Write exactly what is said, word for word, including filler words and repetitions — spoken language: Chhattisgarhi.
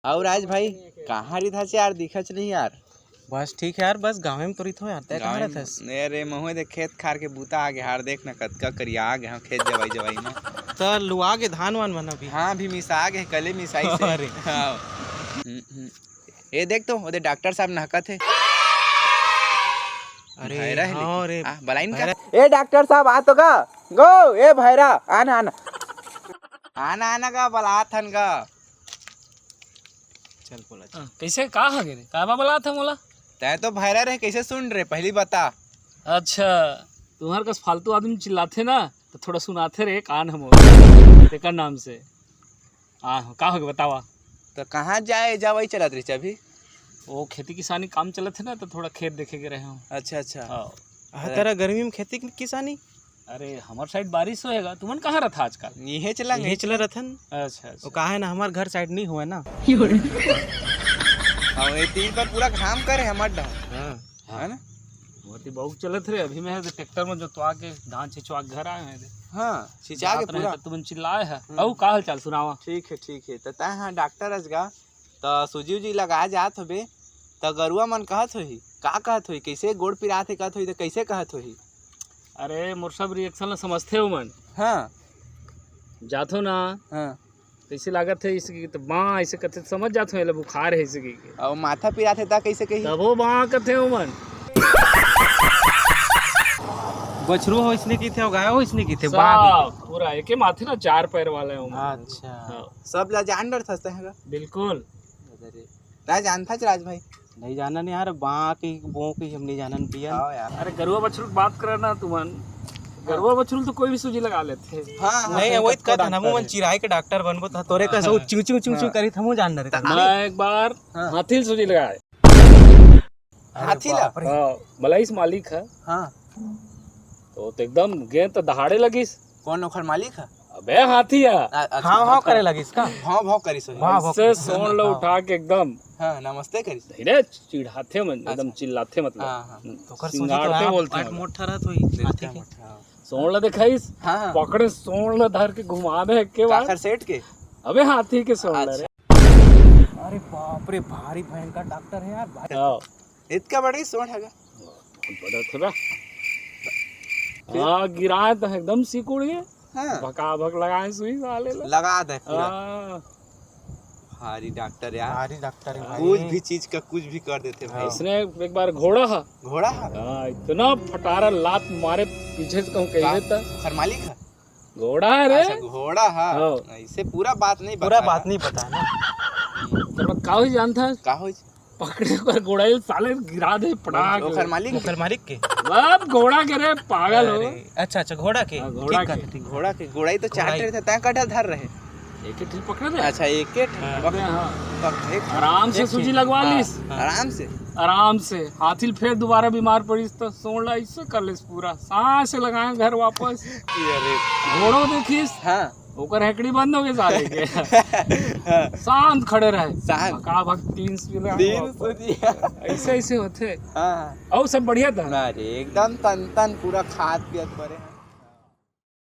अउ राज भाई, कहाँ रिथस यार, दिखच नहीं यार। बस ठीक है यार, बस गाँव में तो रिथो यार, तै कहाँ गाँव में रहथस? अरे महुए दे खेत खार के बूता आ गे हार, देख ना कतका करिया आ गे हम खेत जवाई जवाई में। त लुआ गे धान वान मन अभी? हाँ, अभी मिसा गे, कले मिसाई से। अरे। हाँ। हम्म, हम्म। ए देख तो, ओदे डॉक्टर साहब नहकत हे। अरे, भैरा हे हाँ लेकिन। रे। आ, बलाइन का? भैरा। ए डॉक्टर साहब, आ तो गा। गो, ए भैरा, आना, आना। आना, आना गा, बलात हन गा। चल बोला, चल। हाँ, कैसे, का हो गे रे? का बा बलात हे मोला? तै तो भैरा रहे, कैसे सुन रे? पहली बता। अच्छा, तुम्हार कस फालतू आदमी चिल्लाथे ना, तो थोड़ा सुनाथे रे, कान हम तेकर नाम से। हाँ, का हो गे, बतावा। तो कहाँ जाए, जा वही चलत रही अभी? वो खेती किसानी काम चलत हे ना, तो थोड़ा खेत देखे के रहे हूँ। अच्छा, अच्छा। हाँ। हाँ, अरे। तेरा गर्मी में खेती किसानी? अरे, हमर साइड बारिश होएगा, तुमन कहाँ रथा आजकल? इहे चला, इहे चला रथन। अच्छा, अच्छा। वो का है ना, हमार घर साइड नहीं हुआ ना। हाँ, ये तीन पर पूरा घाम करे हमर डहार। हाँ। है ना? बहुत ही बहुत चलत रे, अभी मैं ट्रैक्टर में जोतवा के धान छिंचवा के घर आए हैं। हाँ, छिंचा के जात रहे पूरा। तो तुमन चिल्लाए है। हम्म। अउ का हाल चाल सुनावा? ठीक है, ठीक है। त तै हाँ डॉक्टर अस गा, त सूजी उजी लगाए जात होबे, त गरुआ मन कहत होही, का कहत होही, कैसे गोड़ पिरात हे कहत होही, त कैसे कहत होही? अरे, मोर सब रिएक्शन ला समझथे ओमन। हाँ। जाथो ना, हाँ। कैसे लागत हे, इसे की तो बाँ, ऐसे कथे, समझ जाथो, एला बुखार है, इसे की। अउ माथा पिरात हे, ता कैसे कही? तबो बाँ कथे ओमन। बछरू हो इसने की थे, गाय हो इसने की थे, बाँ सब, पूरा एके माथे ना, चार पैर वाला है ओमन। अच्छा। हाँ। सब ला जान डरथस तै गा? बिल्कुल। अरे, तै जानथस राज भाई? नहीं जानन यार, बाँ की, बो की हम नहीं जानन पियन। हाँ यार। अरे, गरुआ बछरू की बात करे ना तुमन, गरुआ बछरू तो कोई भी सूजी लगा लेथे। हाँ, हाँ। नहीं, वही तो कहत हन, हमू मन चिराई के डॉक्टर बनबो, त तोरे कस हाँ। चिंगू, चिंगू, चिंगू, चिंगू हाँ। करी, त हमू जान डरे। मैं एक बार हाँ। हाथी ल सूजी लगाए। अरे हाथी ला? बाप रे। हाँ, मलाइस मालिक है। हाँ। तो, तो एकदम गेंद तो दहाड़े लगिस। कौन ओखर मालिक है? अबे हाथी है। आ, अच्छा, हाँ, हाँ, हाँ। करे लगिस का? भाव, भाव करिस होही। भाव, भाव ऐसे करिस। सोंड़ ला हाँ। उठा के एकदम। हाँ, नमस्ते करिस। नहीं रे, चिढ़ाथे मन, एकदम अच्छा। चिल्लाथे मतलब। हाँ, हाँ। हम्म। तो ओकर सूजी तो सिंगारथे आप बोलथे अट मन। मोट ठहरत होही, बिल्कुल हाथी के। मोट, हाँ। सोंड़ ला देखाइस, हाँ। पकड़े सोंड़ ला धर के घुमावे एके बार। काकर सेठ के? अबे हाथी के सोंड़ ला रे। अच्छा। अरे बाप रे, भारी भयंकर डॉक्टर है यार, भारी। हाँ। इतका बड़ा ही सोंड़ है गा? बहुत बड़ा थे बा। फिर? हाँ, गिराए तो एकदम सिकुड़ गए। हाँ। भकाभक लगाए सुई साले ला। लगा दे पूरा। हाँ। भारी डॉक्टर यार। भारी डॉक्टर है भाई। कुछ भी चीज का कुछ भी कर देथे भाई। हाँ। इसने एक बार घोड़ा हा। घोड़ा हा? हाँ, इतना फटारा लात मारे पीछे से कहूँ कहिए का? त। ओखर मालिक हा? घोड़ा है रे। अच्छा, घोड़ा हा। हाँ। ऐसे पूरा बात नहीं पूरा बता बात रहा। नहीं पता है ना। तो का होइस जानथस? का होइस? पकड़े ओकर गोड़ाई साले गिरा दे पड़ाक ओखर ले। मालिक के? ओखर मालिक के? अब घोड़ा के रे, पागल हो। अरे, अच्छा, अच्छा, घोड़ा के। हाँ, घोड़ा ठीक के। कहत, ठीक। घोड़ा के, गोड़ाई तो चार गोड़ाई। ठे रहिथे, तैं कटा धर रहे? एक एक ठे पकड़े रे। अच्छा, एक एक ठे। हाँ। पक-, अबे हाँ। पक-, एक आराम से एक सूजी ठे। लगवा हाँ, लीस। हाँ। आराम से? आराम से। हाथी ल फेर दोबारा बीमार पड़िस त सोंड़ ला ऐसे कर लेस पूरा। सांस लगाए घर वापस। अरे। घोड़ो देखिस। हाँ। ओकर हेकड़ी बंद हो गई साले के। हाँ। शांत खड़े रहे। शांत। भका भक तीन सूजी लगा तीन वापस। सूजी। ऐसे, ऐसे होथे। हाँ। अउ सब बढ़िया था। अरे, एकदम तन तन पूरा खात पियत बरे।